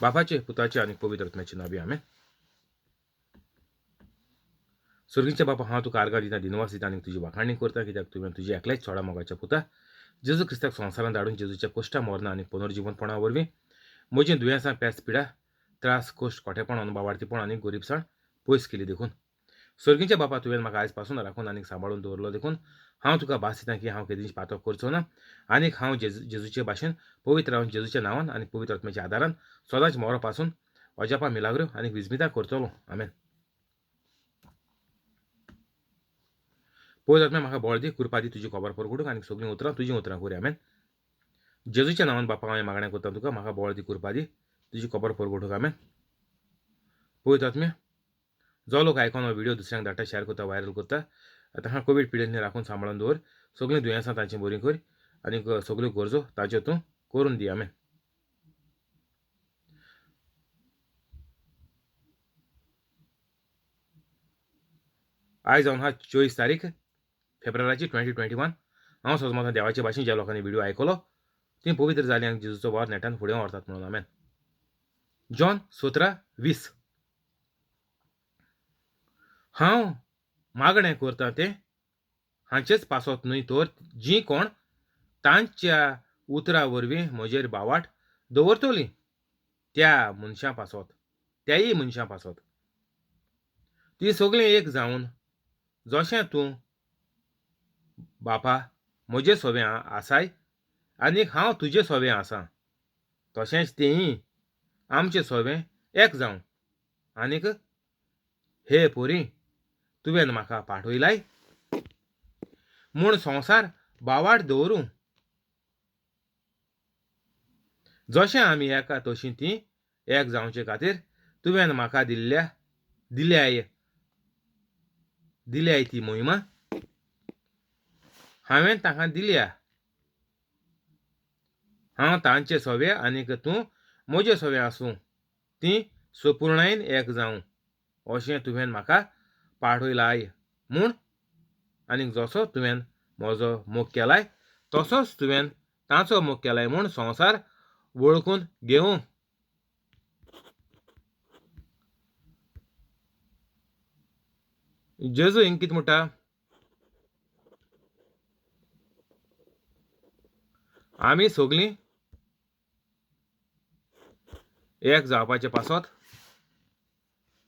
बापाचे, पुताचे आनी पवित्र आत्म्याचे नांवी, आमेन. सर्गीच्या बापा, हांव तुका आर्गां दिता, दिनवास दिता आनी तुजी वाखाणी करता, कित्याक तुवें तुज्या एकल्याच चोडा मोगाच्या पुता जेजू क्रिस्ताक संवसारांत धाडून जेजूच्या कश्टां, मरणां आनी पुनर्जिवनपणा वरवीं म्हजीं दुयेंसां, पेस, पिडा, त्रास, कश्ट, कोटेपण, अनबावार्थीपण आनी गरिबसाण पयस केली देखून. सर्गीच्या बापा, तुवें म्हाका आयज पासून राखून आनी सांबाळून दवरलो देखून हांव तुका भास दिता की हांव केदींच पातक करचो ना आनीक हांव जेजूचे भाशेन पवित्र रावन जेजूच्या नांवान आनी पवित्र आत्म्याच्या आदारान सदांच मोरो पासून अजापां, मिलाग्रो आनी विस्मितां करतलो. आमेन. पवित्र आत्म्या, म्हाका बळ दी, कृपा दी तुजी खबर परगटूंक आनी सगळीं उतरां तुजीं उतरां करूया. आमेन. जेजूच्या नांवान बापा हांवें मागणें करता तुका, म्हाका बळ दी, कृपा दी तुजी खबर परगटूंक. आमेन. पवित्र आत्म्या, जो लोक आयकोन हो व्हिडियो दुसऱ्यांक धाडटा, शेअर करता, व्हायरल करता, तांकां कोवीड पिडेंतल्यान राखून सांबाळून दवर, सगळीं दुयेंसां तांचीं बरीं कर आनी सगल्यो गरजो ताच्यो तूं करून दी. आमेन. आयज जावन आहा 24 तारीख फेब्रुवाराची 2021. हांव सजमतां देवाचे भाशेन ज्या लोकांनी व्हिडियो आयकलो तीं पवित्र जालीं आनी जेजूचो वावर नेटान फुडें व्हरतात म्हणून. आमेन. जॉन 17:20. हांव मागणें करतां तें हांचेच पासत न्हय, तर जीं कोण तांच्या उतरा वरवीं म्हजेर बावाट दवरतलीं त्या मनशां पासत, त्याय मनशां पासत. ती सगळीं एक जावन जशें तूं बापा म्हजे सोबें आसाय आनी हांव तुजे सोबें आसा, तशेंच तेंय आमचे सोबें एक जावं. आनीक हे पोरी, तुवें म्हाका पाठयलाय म्हूण संवसार बावाट दवरूं. जशें आमी एका तशीं तीं एक जावचे खातीर तुवें म्हाका दिल्याय दिल्याय ती मोहिमा हांवें तांकां दिल्या. हांव तांचे सोवे आनीक तूं म्हजे सोवे आसूं, तीं सपुर्णायेन एक जावं, अशें तुवें म्हाका पाठयलाय म्हूण. आनीक जसो तुवें म्हजो मोग केलाय तसोच तुवें तांचो मोग केलाय म्हूण संवसार वळखून घेवं. जेजू हिंग कितें म्हणटा? आमी सगळीं एक जावपाचे पासत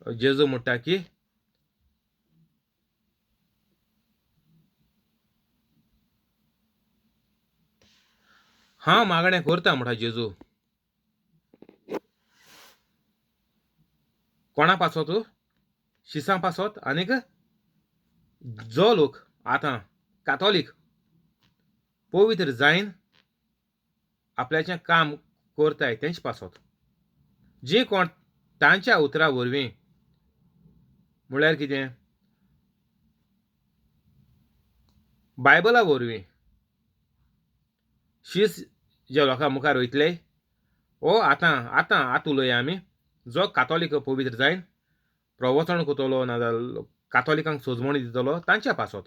जेजू म्हणटा की हांव मागणें करता म्हणटा जेजू. कोणा पासत? शिसां पासत आनीक जो लोक आतां कातोलीक पवित्र जायन आपल्याचें काम करताय तेंच पासत. जी कोण तांच्या उतरा वरवीं म्हळ्यार कितें, बायबला वरवीं शीस जे लोकां मुखार वयतले, ओ आतां आतां आतां उलया आमी, जो कातोलीक पवित्र जायन प्रवचन करतलो नाजाल्यार कातोलिकांक सोजमणी दितलो तांच्या पासत.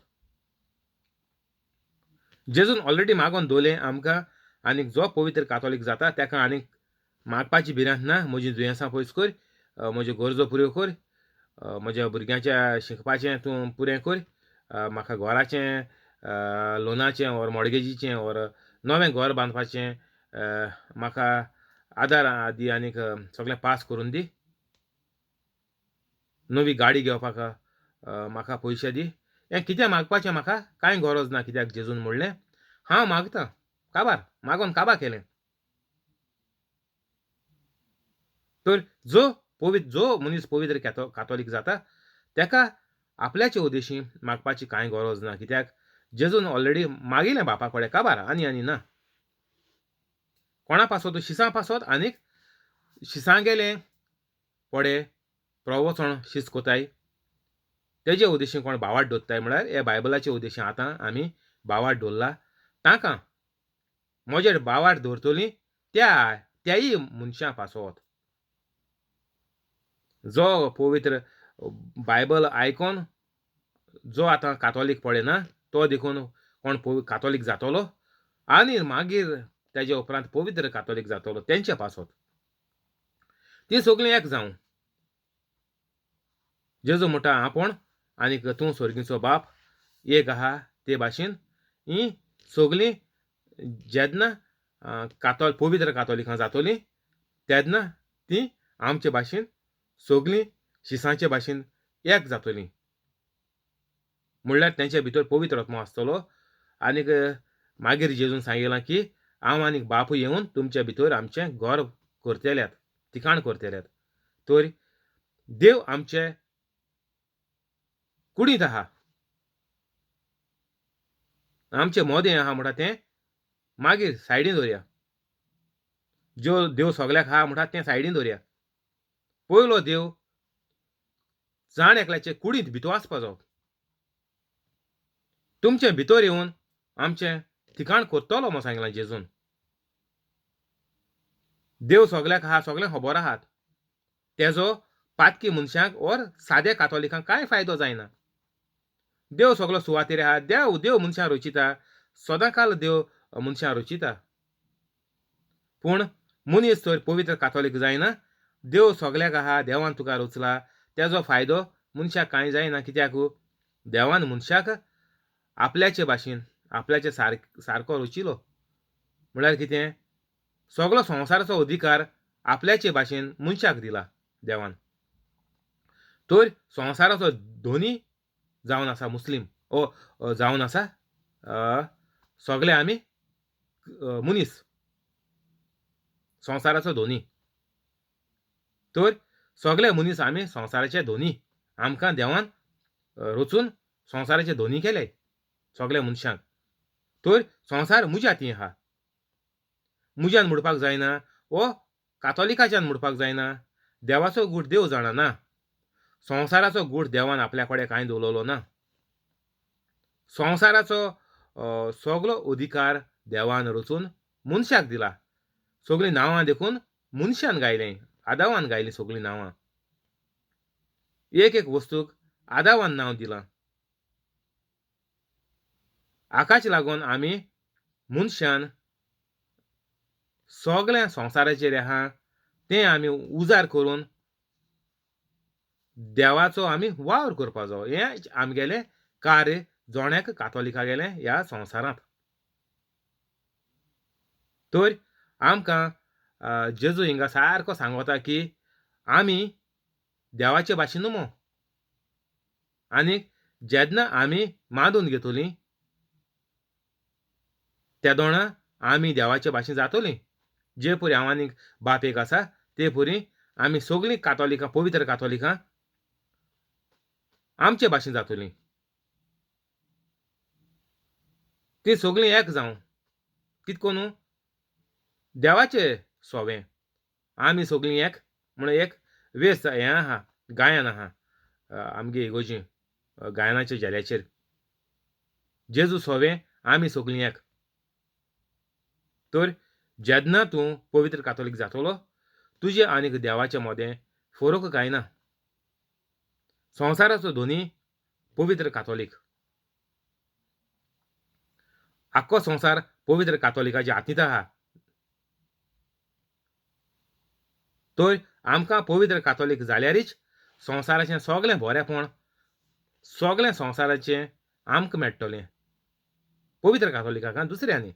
जेजून ऑलरेडी मागोन दवरलें आमकां. आनीक जो पवित्र कातोलीक जाता ताका आनीक मागपाची भिरांत ना. म्हजी दुयेंसां पयस कर, म्हज्यो गरजो पुऱ्यो कर, म्हज्या भुरग्यांच्या शिकपाचें तूं पुरें कर, म्हाका घराचें लोनाचें ओर मॉर्गेजीचें ओर नवें घर बांदपाचें म्हाका आदार दी आनीक सगळें पास करून दी, नवी गाडी घेवपाक म्हाका पयशे दी. हें कितें मागपाचें म्हाका कांय गरज ना, कित्याक जेजून म्हणलें हांव मागतां. काबार मागोन काबार केलें. तर जो पवित्र, जो मनीस पवित्र कातोलीक जाता ताका आपल्याचे उद्देशी मागपाची कांय गरज ना, कित्याक जेजून ऑलरेडी मागिल्लें बापा कडेन काबार आनी आनी ना. कोणा पासत? शिसां पासत. आनीक शिसां गेलें पडे प्रवचन शीस कोताय तेजे उद्देशी कोण बावाट दवरताय म्हळ्यार हे बायबलाचे उद्देशी आतां आमी बावाट दवरला तांकां म्हजेर बावाट दवरतलीं त्या त्याय मनशां पासत. जो पवित्र बायबल आयकोन जो आतां कातोलीक पळयना तो देखून कोण कातोलीक जातलो आनी मागीर तेजे उपरांत पवित्र कातोलीक जातलो तेंचे पासत. तीं सगलीं एक जावं. जेजू म्हणटा आपूण आनीक तूं स्वर्गीचो बाप एक आहा ते भाशेन हीं सगलीं जेन्ना कातोल पवित्र कातोलिकां जातोलीं तेन्ना तीं आमचे भाशेन सगलीं शिसांचे भाशेन एक जातोलीं. म्हणल्यार तेंच्या भितर पवित्र आत्मो आसतलो. आनीक मागीर जेजून सांगिलां की हांव आनीक बापूय येवन तुमच्या भितर आमचें घर करतल्यात, ठिकाण करतल्यात. तर देव आमचे कुडींत आहा, आमचे मोदें आहा म्हणटा तें मागीर सायडीन दवरया. ज्यो देव सगल्याक आहा म्हणटा तें सायडीन दवरया. पयलो देव जाण एकल्याचे कुडींत भितर आसपा जावो, तुमचे भितर येवन आमचें ठिकाण करतलो म्हूण सांगलां जेजून. देव सगल्याक आहा, सगळ्यांक खबर आहात. तेजो पातकी मनशांक ओर सादे कातोलिकांक कांय फायदो जायना. देव सगलो सुवातेर आहा. देव देव मनशां रचिता, सदांकाल देव मनशां रचिता. पूण मनीस तर पवित्र कातोलीक जायना. देव सगल्याक आहा, देवान तुका रचला, तेजो फायदो मनशाक कांय जायना. कित्याक देवान मनशाक आपल्याचे भाशेन आपल्याचे सारको रचिलो. म्हणल्यार कितें, सगलो संवसाराचो अधिकार आपल्याचे भाशेन मनशाक दिला देवान. तर संवसाराचो धनी जावन आसा मुस्लीम ओ जावन आसा सगले आमी मनीस, संवसाराचो धनी. तर सगले मनीस आमी संवसाराचे धनी. आमकां देवान रचून संवसाराचे धनी केले सगल्या मनशांक. तर संवसार म्हज्या हातीन आहा, म्हज्यान म्हणपाक जायना वो कातोलिकाच्यान म्हणपाक जायना. देवाचो गूट देव जाणा ना, संवसाराचो गूट देवान आपल्या कडेन कांय दवरलो ना. संवसाराचो सगलो अधिकार देवान रचून मनशाक दिला. सगळीं नांवां देखून मनशान गायलें, आदावान गायलीं सगळीं नांवां. एक एक वस्तूक आदावान नांव दिलां. हाकाच लागून आमी मनशान सगळ्या संवसाराचेर आहा तें आमी उजार करून देवाचो आमी वावर करपा जावो. हें आमगेलें कार्य जोण्याक कातोलिका गेलें ह्या संवसारांत. तर आमकां जेजू हिंगा सारको सांगता की आमी देवाचे भाशेन न्हू मो. आनी जेन्ना आमी मानून घेतलीं तेदोणा आमी देवाचे भाशेन जातलीं. जे परी हांव आनीक बाप एक आसा ते परी आमी सगळीं कातोलिकां, पवित्र कातोलिकां आमचे भाशेन जातलीं. तीं सगळीं एक जावं कितें करून देवाचे सोवें आमी सगळीं एक म्हण एक वेस हें आहा, गायन आहा आमगे इगोजी गायनाच्या झेल्याचेर, जेजू सोवें आमी सगळीं एक. तर जेन्ना तूं पवित्र कातोलीक जातलो तुजे आनीक देवाचे मदें फरक कांय ना. संवसाराचो धनी पवित्र कातोलीक, आख्खो संवसार पवित्र कातोलिकाच्या हातींत आहा. तर आमकां पवित्र कातोलीक जाल्यारीच संवसाराचें सगळें बरेंपण, सगळें संवसाराचें आमकां मेळटलें. पवित्र कातोलिकाक दुसऱ्यांनी,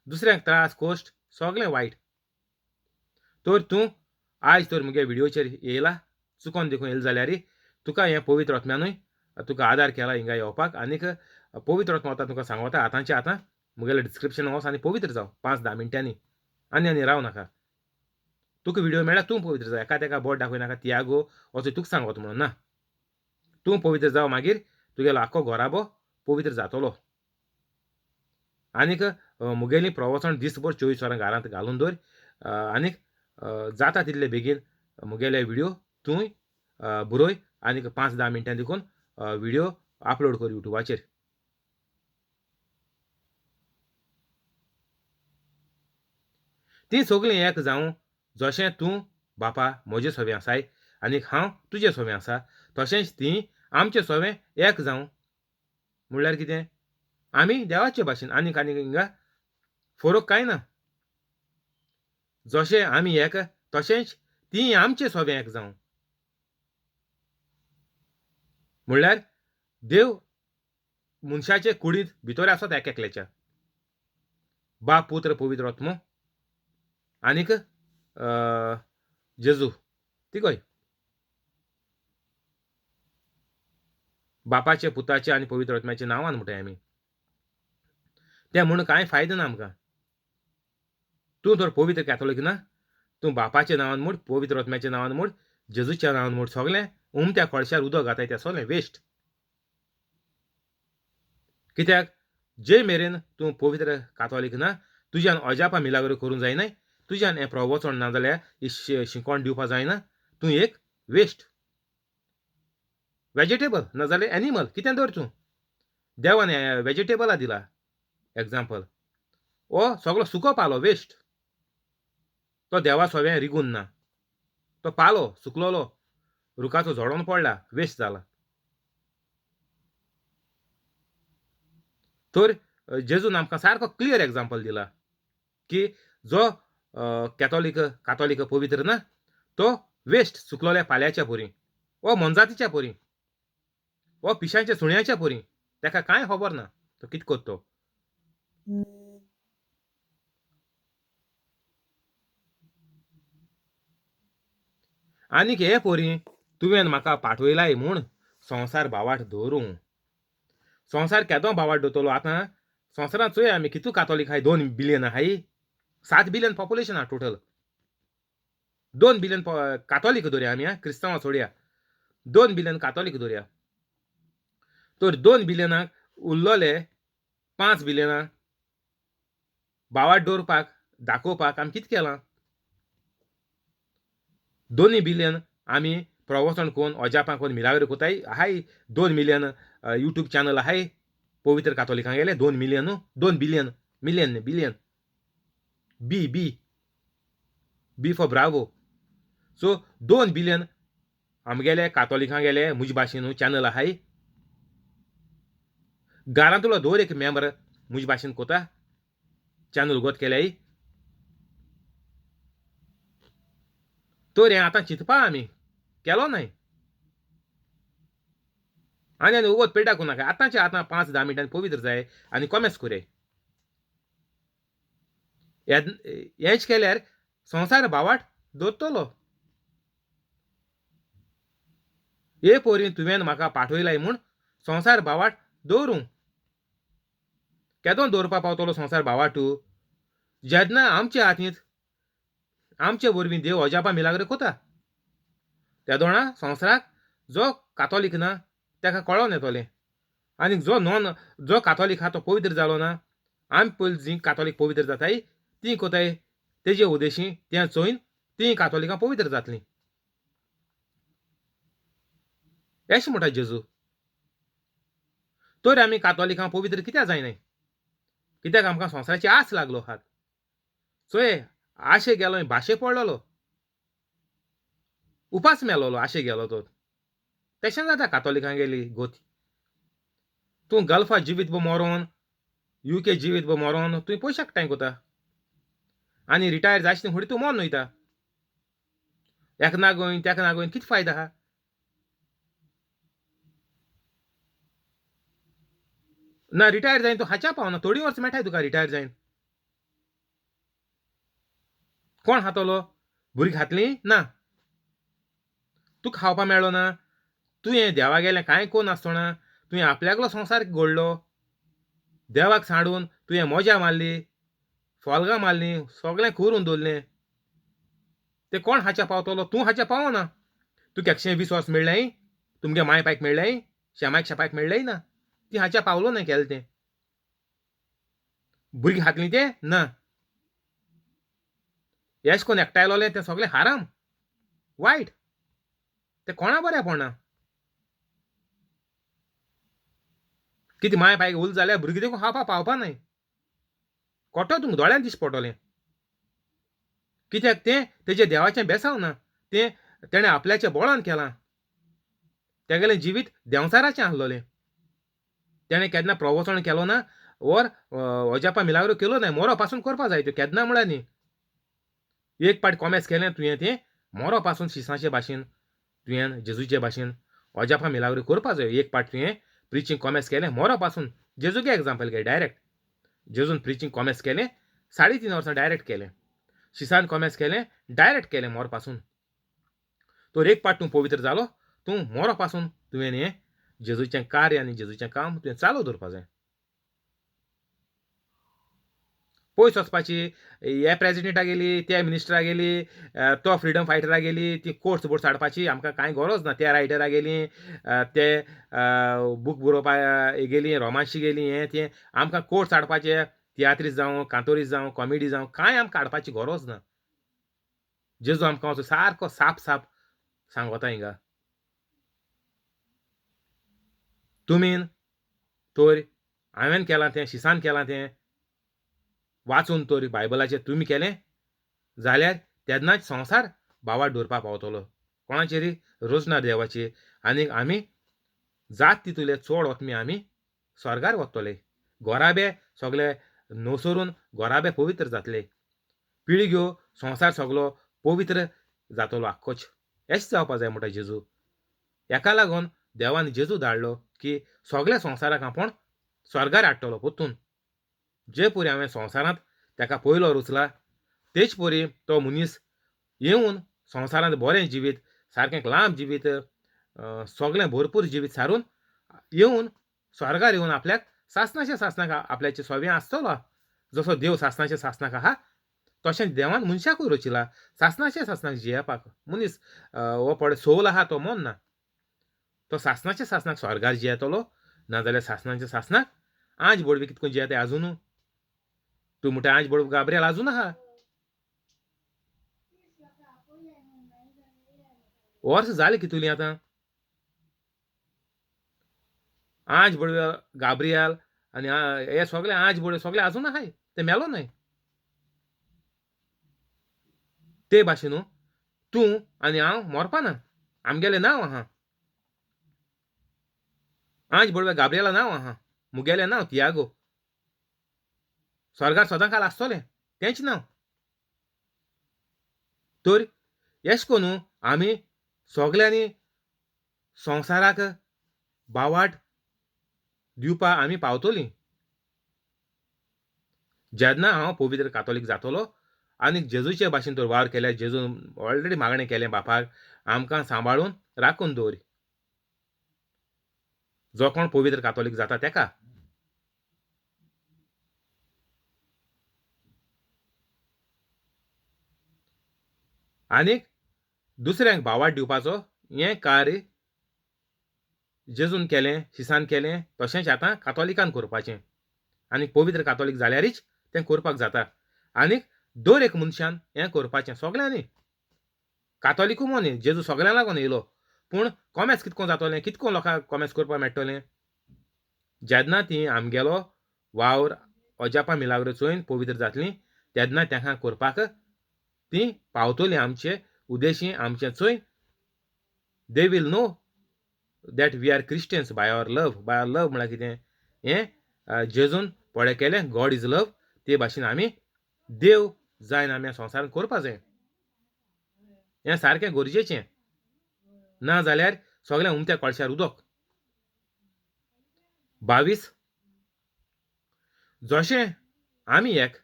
दुसऱ्यांक त्रास कश्ट सगळें वायट. तर तूं आयज तर म्हगे व्हिडियोचेर येयला चुकोन देखून येयला जाल्यार तुका हें पवित्र आत्म्यानूय तुका आदार केला हिंगा येवपाक. आनीक पवित्र आत्मो आतां तुका सांगता आतांचे आतां म्हगेलें डिस्क्रिप्शन वच आनी पवित्र जाव 5-10 मिनटांनी, आनी आनी राव नाका. तुका व्हिडियो मेळ्ळा तूं पवित्र जाव, एका तेका बोट दाखय नाका तियागो असो तुका सांगता म्हणून ना. तूं पवित्र जाव, मागीर तुगेलो आख्खो घराबो पवित्र जातलो. आनीक म्हगेलीं प्रवचन दीसभर 24 वरां घरांत घालून दवर. आनीक जाता तितले बेगीन म्हगेले व्हिडियो तूंय बरय आनीक 5-10 मिनटां देखून व्हिडियो अपलोड कर युट्यूबाचेर. तीं सगळीं एक जावं जशें तूं बापा म्हजे सोवें आसाय आनीक हांव तुजे सोवें आसा, तशेंच तीं आमचे सोवें एक जावं. म्हणल्यार कितें, आमी देवाचे भाशेन आनीक आनीक हिंगा फरक कांय ना. जशें आमी एक तशेंच तीं आमचे सोबें एक जावं. म्हणल्यार देव मनशाचे कुडींत भितर आसत एक एकल्याच्या, बाप पुत्र पवित्र आत्मो आनीक जेजू तिगोय, बापाचे पुताचे आनी पवित्र आत्म्याच्या नांवान म्हणटाय आमी. तें म्हूण कांय फायदो ना आमकां. तूं तर पवित्र कॅथोलीक ना, तूं बापाच्या नांवान म्हूण, पवित्र आत्म्याच्या नांवान म्हूण, जेजूच्या नांवान म्हूण सगळें उमत्या कळशार उदक घाताय तें सगळें वेस्ट. कित्याक जे मेरेन तूं पवित्र कातोलीक ना तुज्यान अजापां मिलाग्रो करूंक जायनाय, तुज्यान हें प्रवचन ना जाल्यार ही शिकवण दिवपा जायना, तूं एक वेस्ट वेजिटेबल ना जाल्यार एनिमल कितें धर तूं. देवान वेजिटेबला दिला एग्जाम्पल, हो सगलो सुको पालो वेस्ट, तो देवा सवें रिगून ना, तो पालो सुकलोलो रुखाचो झडोन पडला, वेस्ट जाला. तर जेजून आमकां सारको क्लियर एग्जाम्पल दिला की जो कॅथोलीक कातोलीक पवित्र ना तो वेस्ट सुकलोल्या पाल्याच्या परी, वो मोनजातीच्या परी, वो पिशांच्या सुण्याच्या परी, ताका कांय खबर ना तो कितें करतो. आनीक हे परी तुवें म्हाका पाठयलाय म्हूण संवसार भावाट दवरूं. संवसार केदो भावाट दवरतलो आतां संवसारांत चोया आमी कितू कातोलीक आहाय, 2 बिलियन आहाय, 7 बिलियन पॉप्युलेशन आहा टोटल. 2 बिलियन कातोलीक दवरया आमी, क्रिस्तांवां सोडया, 2 बिलियन कातोलीक दवरया. तर 2 बिलियनाक उरलोले 5 बिलियनां भावाट दवरपाक दाखोवपाक आमी कितें केलां? 2 बिलियन आमी प्रवचन कोन अजापां कोन मिलाग्रो कोताय आहाय, 2 मिलियन यूट्यूब चॅनल आहाय पवित्र कातोलिकां गेले, 2 मिलियन, 2 बिलियन, मिलियन न्ही billion, B B B for bravo. So 2 billion आमगेले कातोलिकां गेले म्हजे भाशेन चॅनल आहाय. घरांतलो दर एक मेंबर म्हजे भाशेन कोता चॅनल उगत केल्याय. तर हें आतां चिंतपा आमी केलो नाय आनी आनी उगत पेड्डा करूं नाका. आतांचे आतां 5-10 मिनटांनी पवित्र जाय आनी कॉमेस कोरया. हेंच केल्यार संवसार भावाट दवरतलो. हे पोरी तुवें म्हाका पाठयलाय म्हूण संवसार भावाट दवरूं. केदो दवरपा पावतलो संवसार भावाटू? जेन्ना आमच्या हातींत आमचे वरवीं देव अजापां मिलाग्रो कोता तेदोणा संवसाराक जो कातोलीक ना ताका कळोन येतलें, आनी जो नॉन जो कातोलीक आहा तो पवित्र जालो ना. आमी पयलीं जीं कातोलीक पवित्र जाताय तीं कोताय तेजे उदेशी तें चोयन तीं कातोलिकां पवित्र जातलीं अशें म्हणटा जेजू. तर आमी कातोलिकां पवित्र कित्याक जायनाय? कित्याक आमकां संवसाराची आस लागलो हात. चोय आशे गेलो भाशे पडलेलो, उपास मेलोलो आशे गेलो तो. तशें जाता कातोलिकां गेली गोती. तूं गल्फा जिवीत बो मरोन, युके जिवीत बो मरोन तुवें पयशे एकठांय कोता आनी रिटायर जायशी फुडें तूं मरोन वयता. एका नागोवन तेका नागोवन कितें फायदो आहा? ना रिटायर जायन तूं हाच्या पावना, थोडीं वर्सां मेळटाय तुका रिटायर जायन. कोण खातलो? भुरगीं खातलीं ना, तुका खावपा मेळ्ळो ना. तुवें देवा गेलें कांय कोन नासतना तुवें आपल्याकलो संवसार घडलो, देवाक सांडून तुवें मजा मारली, फोल्गां मारलीं, सगळें करून दवरलें. तें कोण हाच्या पावतलो? तूं हाच्या पावना. तुका 120 वर्स मेळ्ळें, तुमगे माय पायक मेळ्ळें, शेमायक शेपायक मेळ्ळें ना, ती हाच्या पावलो ना केलें तें. भुरगीं खातलीं तें ना. एश कोन्न एकठांयलोलें तें सगळें हाराम वायट, तें कोणा बऱ्या पडना. कितें माय पायक उल जाल्यार भुरगीं देखून खावपा पावपा नाय, कोटो तुमकां दोळ्यान दिस पडटलें. कित्याक तें तेजें देवाचें बेसांव ना, तें तेणें आपल्याच्या बोळान केलां. तेगेलें जिवीत देंवचाराचें आसलोलें. तेणें केन्ना प्रवचन केलो ना ओर अजापां मिलाग्रो केलो ना, मोरो पासून करपा जाय त्यो केन्ना म्हळ्यार न्ही. एक पाट कॉमेस केलें तुवें तें मोरो पासून शिसाचे भाशेन तुवें जेजूचे भाशेन अजापां मिलाग्री करपा जायो. एक पाट तुवें प्रिचींग कॉमेस केलें मोरो पासून जेजूगे एग्जाम्पल घे डायरेक्ट. जेजून प्रिचींग कॉमेस केलें 3.5 वर्सां डायरेक्ट केलें. शिसान कॉमेस केलें डायरेक्ट केलें मोर पासून. तर एक पाट तूं पवित्र जालो, तूं मोरो पासून तुवें हें जेजूचें कार्य आनी जेजूचें काम तुवें चालू दवरपा जाय. पयस वचपाची हे प्रेजिडेंटा गेली, त्या मिनिस्टरा गेली, तो फ्रिडम फायटरा गेली, ती कोर्ट्स बोर्ड्स हाडपाची आमकां कांय गरज ना. त्या रायटरा गेली, ते बूक बरोवपा गेली, रोमांशी गेली, हें तें आमकां कोर्ट्स हाडपाचे, तियात्रीस जावं, कांतोरीस जावं, कॉमेडी जावं, कांय आमकां हाडपाची गरज ना. जेजू आमकां वचून सारको साप साप सांगता हिंगा, तुमीन तर हांवें केलां तें, शिसान केलां तें वाचून तर बायबलाचें तुमी केलें जाल्यार तेन्नाच संवसार भावार्थ दवरपाक पावतलो कोणाचेर, रोजना देवाचेर. आनी आमी जात तितूले चड वतमी आमी स्वर्गार वतले. गोराबे सगळे नसरून गोराबे पवित्र जातले, पिळग्यो संवसार सगलो पवित्र जातलो आख्खोच. एश जावपा जाय म्हणटा जेजू. हेका लागून देवान जेजू धाडलो की सगल्या संवसाराक आपूण स्वर्गार हाडटलो परतून. जे परी हांवें संवसारांत ताका पयलो रुचला तेच परी तो मनीस येवन संवसारांत बरें जिवीत, सारकें लांब जिवीत, सगळें भरपूर जिवीत सारून येवन स्वर्गार येवन आपल्याक सासणाच्या सासणाक आपल्याचे सोबें आसतलो. जसो देव सासणाच्या सासणाक आहा तशेंच देवान मनशाकूय रचिला सासणाच्या सासणाक जियेवपाक. मनीस हो पळय सोल आहा तो मन ना, तो सासणाच्या सासणाक स्वर्गार जियेतलो, नाजाल्यार सासणाच्या सासणाक आज बोडवी कितको जियेता आजून. तूं म्हणटा आज बोडवी गाब्रियल आजून आहा, वर्स जालें कितुलीं आतां. आज बोडवे गाब्रियल आनी हे सगळे आज बोडवे सगळे आजून आहाय, ते मेलो न्हय. ते भाशेन तूं आनी हांव मरपाना, आमगेलें नांव आहा. आज बोडवे गाब्रियला नांव आहा, मुगेलें नांव तियागो, स्वर्गार सदां काल आसतलें तेंच नांव. तर एश कोन्नू आमी सगल्यांनी संवसाराक बावाट दिवपा आमी पावतलीं. जेन्ना हांव पवित्र कातोलीक जातलो आनी जेजूचे भाशेन तर वावर केल्यार, जेजून ऑलरेडी मागणें केलें बापाक आमकां सांबाळून राखून दवर, जो कोण पवित्र कातोलीक जाता तेका. आनीक दुसऱ्यांक भावार्थ दिवपाचो हें कार्य जेजून केलें, शिसान केलें, तशेंच आतां कातोलिकान करपाचें. आनी पवित्र कातोलीक जाल्यारीच तें करपाक जाता. आनीक दर एक मनशान हें करपाचें, सगल्यांनी, कातोलिकूय म्हूण न्ही, जेजू सगळ्यां लागून येयलो, पूण कॉमेस कितको जातलें, कितको लोकांक कॉमेस करपाक मेळटलें. जेन्ना ती आमगेलो वावर अजापां मिलाग्रो चोयन पवित्र जातलीं तेन्ना तांकां करपाक ती पावतलीं. आमचे उद्देशी आमचें चोयन they will know that we are Christians by our love. By our love म्हळ्यार कितें, हें जेजून पळय केलें, गॉड is love, ते भाशेन आमी देव जायन आमी संवसारांत करपा जाय. हें सारकें गरजेचें, ना जाल्यार सगळें उमत्या कळशार उदक. 22 जशें आमी एक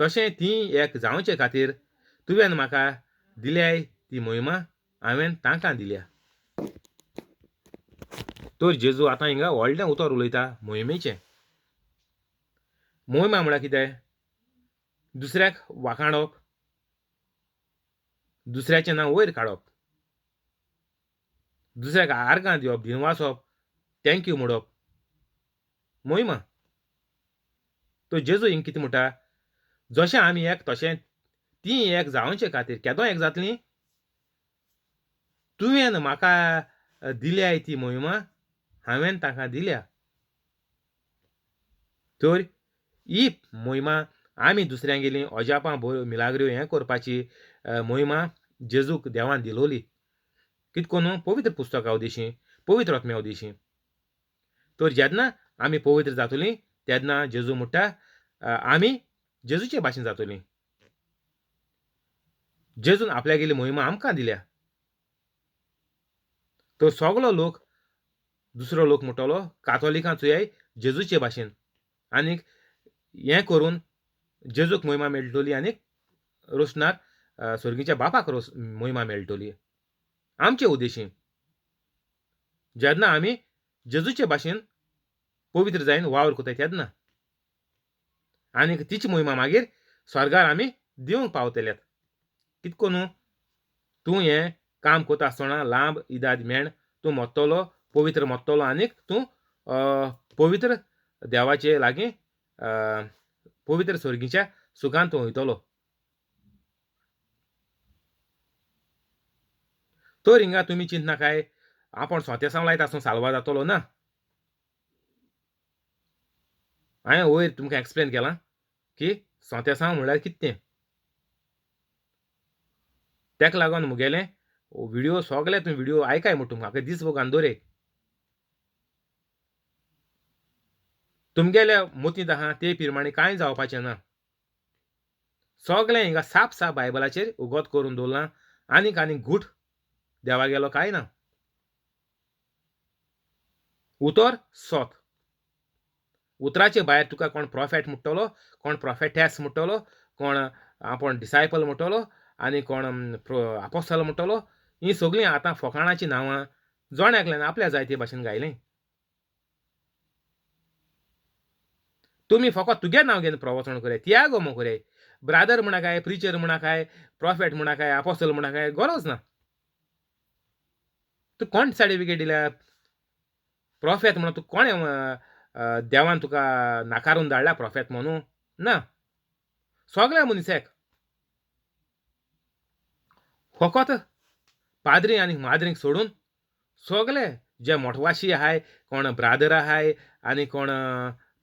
तशें ती एक जावचे खातीर तुवें म्हाका दिल्याय ती मोहिमा हांवें तांकां दिल्या. तर जेजू आतां हिंगा व्हडलें उतर उलयता मोहिमेचें. मोहिमा म्हळ्यार कितें, दुसऱ्याक वाखाणप, दुसऱ्याचें नांव वयर काडप, दुसऱ्याक आर्गां दिवप, दिनवासप, thank you म्हणप, मोहिमा. तो जेजू हिंग कितें म्हणटा, जशें आमी एक तशें ती एक जावचे खातीर. केदो एक जातली, तुवें म्हाका दिल्याय ती मोहिमा हांवें तांकां दिल्या. तर ही मोहिमा आमी दुसऱ्यांगेली अजापां मिलाग्र्यो हें करपाची मोहिमा जेजूक देवान दिलोली. कितें करून पवित्र पुस्तका उदेशी, पवित्र आत्म्या उदेशी. तर जेन्ना आमी पवित्र जातलीं तेन्ना जेजू म्हणटा आमी जेजूचे भाशेन जातलीं. जेजून आपल्यागेली मोहिमा आमकां दिल्या. तर सगलो लोक दुसरो लोक म्हणटलो कातोलिकां चोयाय जेजूचे भाशेन आनीक हें करून जेजूक मोहिमा मेळटली आनीक रोसणार स्वर्गीच्या बापाक रोस मोहिमा मेळटली. आमचे उद्देशी जेन्ना आमी जेजूचे भाशेन पवित्र जायन वावर करताय तेन्ना आनीक तिची मोहिमा मागीर स्वर्गार आमी दिवंक पावतल्यात. कितको न्हू तूं हें काम करता आसतना लांब इदाद मेण तूं मोत्तलो, पवित्र मोत्तलो आनीक तूं पवित्र देवाचे लागीं पवित्र स्वर्गीच्या सुखान तूं वयतलो. तर हिंगा तुमी चिंतनाकाय आपूण सोंतेसांव लायता आसूं साल्वार जातलो ना. हांवें वयर तुमकां एक्सप्लेन केलां की सोंतेसांव म्हणल्यार कितें तें. ताका लागून म्हगेलें व्हिडियो सगळे तुमी व्हिडियो आयकाय म्हण तुमकां म्हाका दीस भोगान दवराय. तुमगेल्या मतींत आहा ते प्रमाणे कांय जावपाचें ना. सगळें हिंगा साप साप बायबलाचेर उगत करून दवरलां आनीक आनीक घूट देवा गेलो कांय ना. उतर सोत उतराचे भायर तुका कोण प्रोफेट म्हणटलो, कोण प्रोफेटॅस म्हणटलो, कोण आपूण डिसायपल म्हणटलो आनी कोण आपोसल म्हणटलो. हीं सगळीं आतां फोकाणाचीं नांवां जण एकल्यान आपल्या जाय ते भाशेन गायलें. तुमी फकत तुगे नांव घेवन प्रवचन कराय, तियागो म्हूण कराय, ब्रादर म्हणा काय, प्रिचर म्हणा काय, प्रोफेट म्हणा काय, आपोसल म्हणा काय, गरज ना. तूं कोण सर्टिफिकेट दिल्या प्रोफेत म्हणून? तूं कोणें देवान तुका नाकारून धाडला प्रोफेत म्हणून? ना. सगळ्या मनशाक फकत पाद्री आनी माद्रींक सोडून सगळे जे मोठवाशी आहाय, कोण ब्रादर आहाय आनी कोण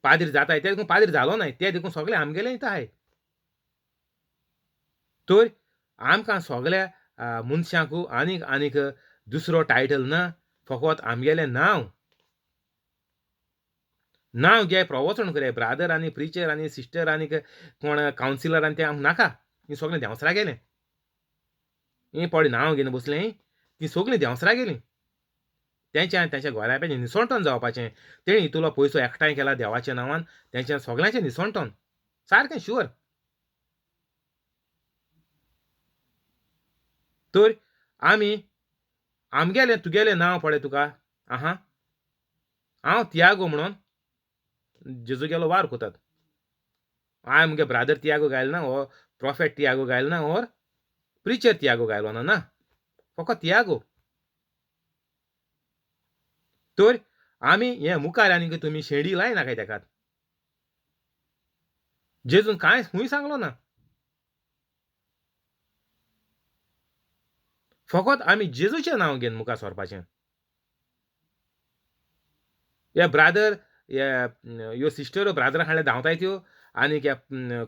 पाद्री जाताय ते देखून पाद्री जालो नाय, ते देखून सगळे आमगेले इथं आहाय. तर आमकां सगळ्या मनशांक आनीक आनीक दुसरो टायटल ना, फकत आमगेलें नांव. नांव घे प्रवचन करे ब्रादर आनी प्रिचर आनी सिस्टर आनी कोण कावन्सिलर आनी तें आमकां नाका. हीं सगळीं देंवसरा गेलें, हीं पळय नांव घेवन बसलें तीं सगळीं देंवसरा गेलीं. तेंच्या आनी तेंच्या घराब्याचें निसणटण जावपाचें. तेणी इतलो पयसो एकठांय केला देवाच्या नांवान, तेंच्या सगळ्यांचें निसणटण सारकें शुअर. तर आमी आमगेलें तुगेलें नांव पळय तुका आहा हांव तियागो म्हणून जेजू गेलो वार कोतात. हांवें मुगे ब्रादर तियागो गायलो ना, हो प्रोफेट तियागो गायलो ना, ओर प्रिचर तियागो गायलो ना, ना फकत तियागो. तर आमी हे मुखार आनी तुमी शेडी लायनाकाय तेकात. जेजून कांय खूंय सांगलो ना. फकत आमी जेजूचें नांव घेवन मुखार सरपाचें. हे ब्रादर हे ह्यो सिस्टरो ब्रादरा हाडले धांवताय त्यो आनी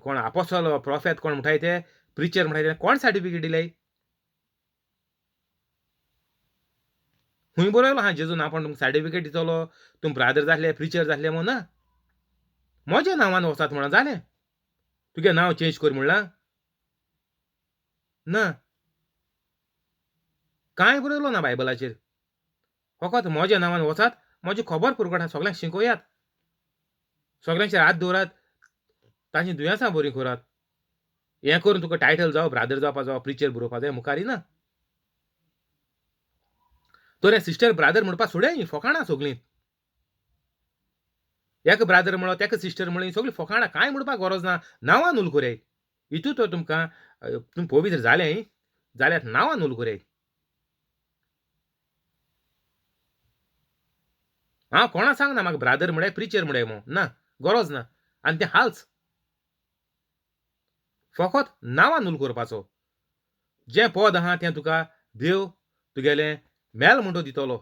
कोण आपोसल प्रोफेत कोण म्हणटाय ते प्रिचर म्हणटाय ते कोण सर्टिफिकेट दिले? खूंय बरयलो आहा जेजून आपूण तुमकां सर्टिफिकेट दितलो, तुम ब्रादर जातले प्रिचर जातले म्हूण? ना, म्हज्या नांवान वचात म्हणून जालें. तुगे नांव चेंज कर म्हणलां ना, कांय बरयलो ना बायबलाचेर. फकत म्हज्या नांवान वचात, म्हजी खबर पुरवठा सगळ्यांक शिकयात, सगळ्यांचेर हात दवरात, तांची दुयेंसां बरीं करात. हें करून तुका टायटल जावं, ब्रादर जावपा जावं, प्रिचर बरोवपा जाय मुखार ना. तर हें सिस्टर ब्रादर म्हणपा सोडया, हीं फोकाणां सगळीं. एका ब्रादर म्हणलो तेका सिस्टर म्हणलो, हीं सगळीं फोकाणां, कांय म्हणपाक गरज ना. नांवान उल कराय हितू तर तुमकां तुमी पवित्र जालें जाल्यार नांवान उल कराय. हांव कोणा सांगना म्हाका ब्रादर म्हळ्यार प्रिचर म्हळ्यार म्हूण, ना गरज ना. आनी तें हाल्च फकत नांवान उल करपाचो. जें पद आहा तें तुका देव तुगेलें मेल म्हणटो दितलो.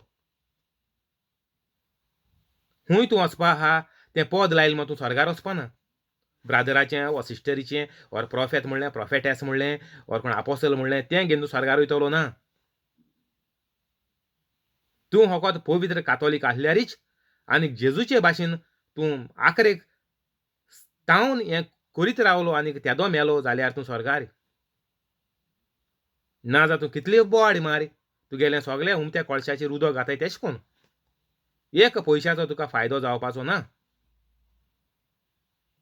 खूंय तूं वचपा आहा तें पद लायलें म्हूण तूं स्वर्गार वचपा ना. ब्रादराचें वा सिस्टरीचें ऑर प्रोफेत म्हणलें, प्रोफेटॅस म्हणलें, ऑर कोण आपोसल म्हणलें, तें घेवन तूं स्वर्गार वयतलो ना. तूं फकत पवित्र कातोलीक आसल्यारीच आनी जेजूचे भाशेन तूं आखरेक तावन हें करीत रावलो आनी तेदो मेलो जाल्यार तूं स्वर्गार. ना जा तूं कितली बोवाड मार, तुगेलें सगळें उमत्या कोळशाचेर उदक घाताय तेश कोन एक पयशाचो तुका फायदो जावपाचो ना.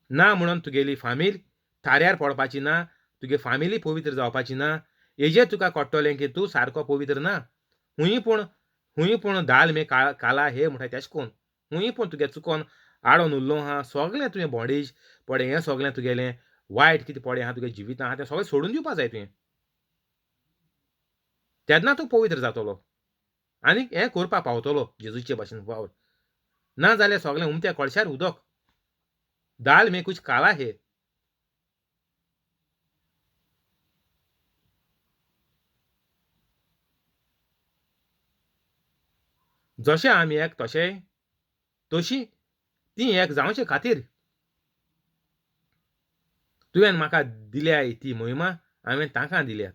ना म्हणून तुगेली फामील थाऱ्यार पडपाची ना, तुगे फामिली पवित्र जावपाची ना. हेजेर तुका कळटलें की तूं सारको पवित्र ना. हुंय पूण दाल में काला हे म्हणटा तेश कोन हुंय पूण तुगे चुकोन आडोन उरलो आहा. सगळें तुवें बॉडेज पडे हें सगळें तुगेलें वायट कितें पडे आहा तुगे जिवितां आहा तें सगळें सोडून दिवपा जाय तुवें, तेन्ना तूं पवित्र जातलो आनी हें करपाक पावतलो जेजूचे भाशेन वावर. ना जाल्यार सगळें उमत्या कळशार उदक, दाल में कुछ काला हे. जशें आमी एक तशें तशी ती एक जावचे खातीर तुवें म्हाका दिल्या ती मोहिमा हांवें तांकां दिल्या.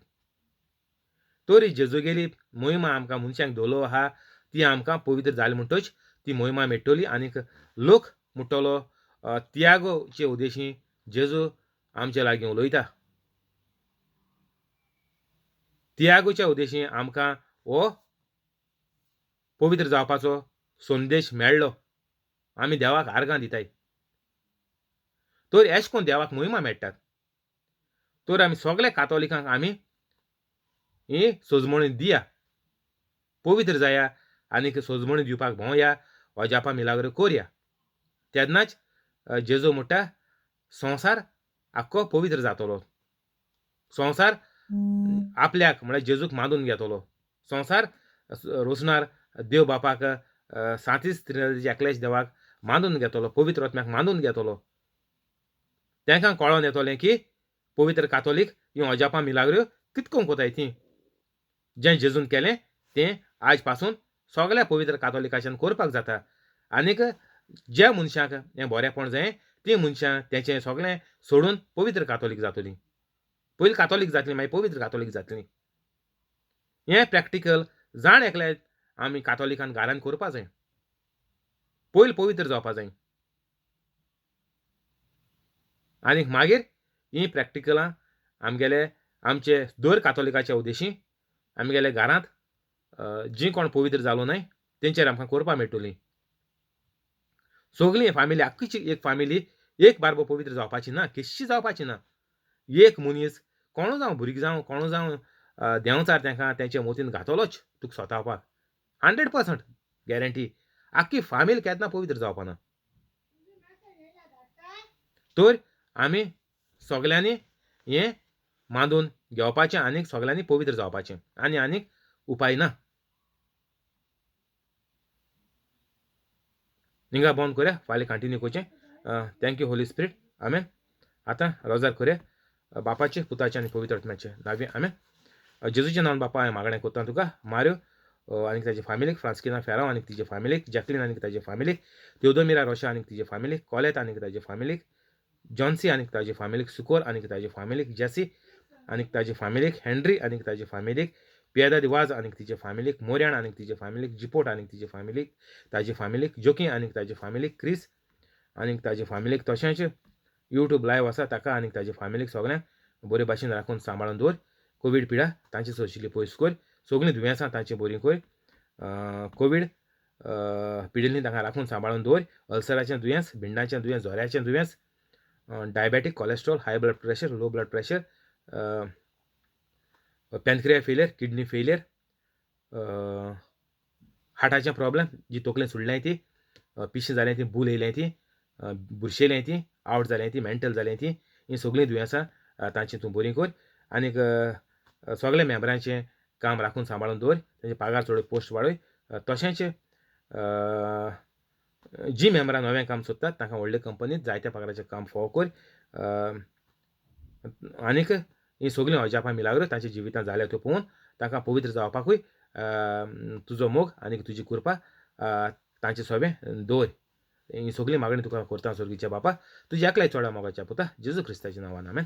तरी जेजूगेली मोहिमा आमकां मनशांक दवरलो आहा ती आमकां पवित्र जाली म्हणटच ती मोहिमा मेळटली आनीक लोक म्हणटलो तियागोचे उद्देशी जेजू आमचे लागीं उलयता. तियागोच्या उद्देशी आमकां हो पवित्र जावपाचो संदेश मेळ्ळो. आमी देवाक आर्गां दिताय तर एश कोन देवाक मोहिमा मेळटात. तर आमी सगळे कातोलिकांक आमी ही सोजमणी दिया, पवित्र जाया आनीक सोजमणी दिवपाक भोंवया, अजापां मिलाग्रो करया. तेन्नाच जेजू म्हणटा संवसार आख्खो पवित्र जातलो, संवसार आपल्याक म्हळ्यार जेजूक मानून घेतलो, संवसार रोसणार देव बापाक सांतीस त्रिनिदादीच्या एकल्याच देवाक मानून घेतलो, पवित्र आत्म्याक मानून घेतलो. तांकां कळोन येतलें की पवित्र कातोलीक ह्यो अजापां मिलाग्रो कितकोन कोताय ती, जें जेजून केलें तें आज पासून सगळ्या पवित्र कातोलिकाच्यान करपाक जाता. आनीक ज्या मनशांक हें बरेंपण जाय तीं मनशां तेचें सगळें सोडून पवित्र कातोलीक जातलीं. पयलीं कातोलीक जातलीं, मागीर पवित्र कातोलीक जातलीं. हें प्रॅक्टिकल जाण एकल्या आमी कातोलिकान घरान करपा जाय, पयलीं पवित्र जावपा जाय आनीक मागीर हीं प्रॅक्टिकलां आमगेले आमचे दर कातोलिकाच्या उद्देशी आमगेले घरांत जीं कोण पवित्र जालो न्हय तेंचेर आमकां करपाक मेळटलीं. सगळीं फामिली आख्खीची एक फामिली एक बारबो पवित्र जावपाची ना, केशी जावपाची ना. एक मनीस कोणू जावं, भुरगीं जावं, कोणू जावं, देंवचार तांकां तेंच्या मोतीन घातलोच तुका सोतावपाक, 100% गॅरंटी. आख्खी फामील केन्ना पवित्र जावपा ना. तर आमी सगल्यांनी हें मानून घेवपाचें आनीक सगल्यांनी पवित्र जावपाचें आनी आनीक उपाय ना. हिंगा बंद करया, फाल्यां कंटिन्यू करचें. Thank you Holy Spirit, आमेन. आतां रोजार करया बापाचें, पुताचें आनी पवित्र आत्म्याचें नांवे, आमेन. जेजूचें नांवान बापा हांवें मागणें करता तुका, मार्यो आनी ताजे फामिलीक, फ्रांस्किना फेरांव आनी तिजे फामिलीक, जॅकलीन आनी ताजे फामिलीक, तेवदोमिरा रोशा आनी तिजे फामिलीक, कॉलेत आनी ताजे फामिलीक, जॉन्सी आनी ताजे फामिलीक, सुकोर आनी ताजे फामिलीक, जेसी आनी ताजे फामिलीक, हेनरी आनी ताजे फामिलीक, पियादा वाज आनी तिजे फामिलीक, मोर्याण आनी तिजे फामिलीक, जिपोट आनी तिजे फामिलीक, ताजे फामिलीक, जोकी आनी ताजे फामिलीक, क्रिस आनी ताजे फामिलीक, तशेंच यूट्यूब लायव आसा ताका आनी ताजे फामिलीक सगळ्यांक बरे भाशेन राखून सांबाळून दवर. कोवीड पिडा तांचे सोंशिल्ली पयस कर, सगळीं दुयेंसां तांची बरीं कर, कोवीड पिडिल्लीं तांकां राखून सांबाळून दवर. अल्सराचें दुयेंस, भिंडाचें दुयेंस, जोऱ्याचें दुयेंस, diabetic, cholesterol, high blood pressure, low blood pressure, pancreas failure, kidney failure, हार्टाचें problem, जी तकलेन सुडल्याय ती, पिशें जालें ती, बूल येयलें ती, बुरशेलें ती, आवट जालें ती, मेंटल जालें ती, हीं सगळीं दुयेंसां तांची तूं बरीं कर. आनीक सगळे मेंबरांचें काम राखून सांबाळून दवर, तेंचे पगार चडय, पोस्ट वाडय. तशेंच जी मेंबरां नवें काम सोदतात तांकां व्हडले कंपनीत जायत्या पगाराचें काम फावो कर. आनीक हीं सगळीं अजापां मिलाग्रो तांच्या जिवितांत जाल्या त्यो पळोवन तांकां पवित्र जावपाकूय तुजो मोग आनी तुजी कृपा तांचे सोबें दवर. ही सगळीं मागणी तुका करता स्वर्गीच्या बापा, तुज्या एकल्या चोडा मोगाच्या पुता जेजू क्रिस्ताच्या नांवान, आमेन.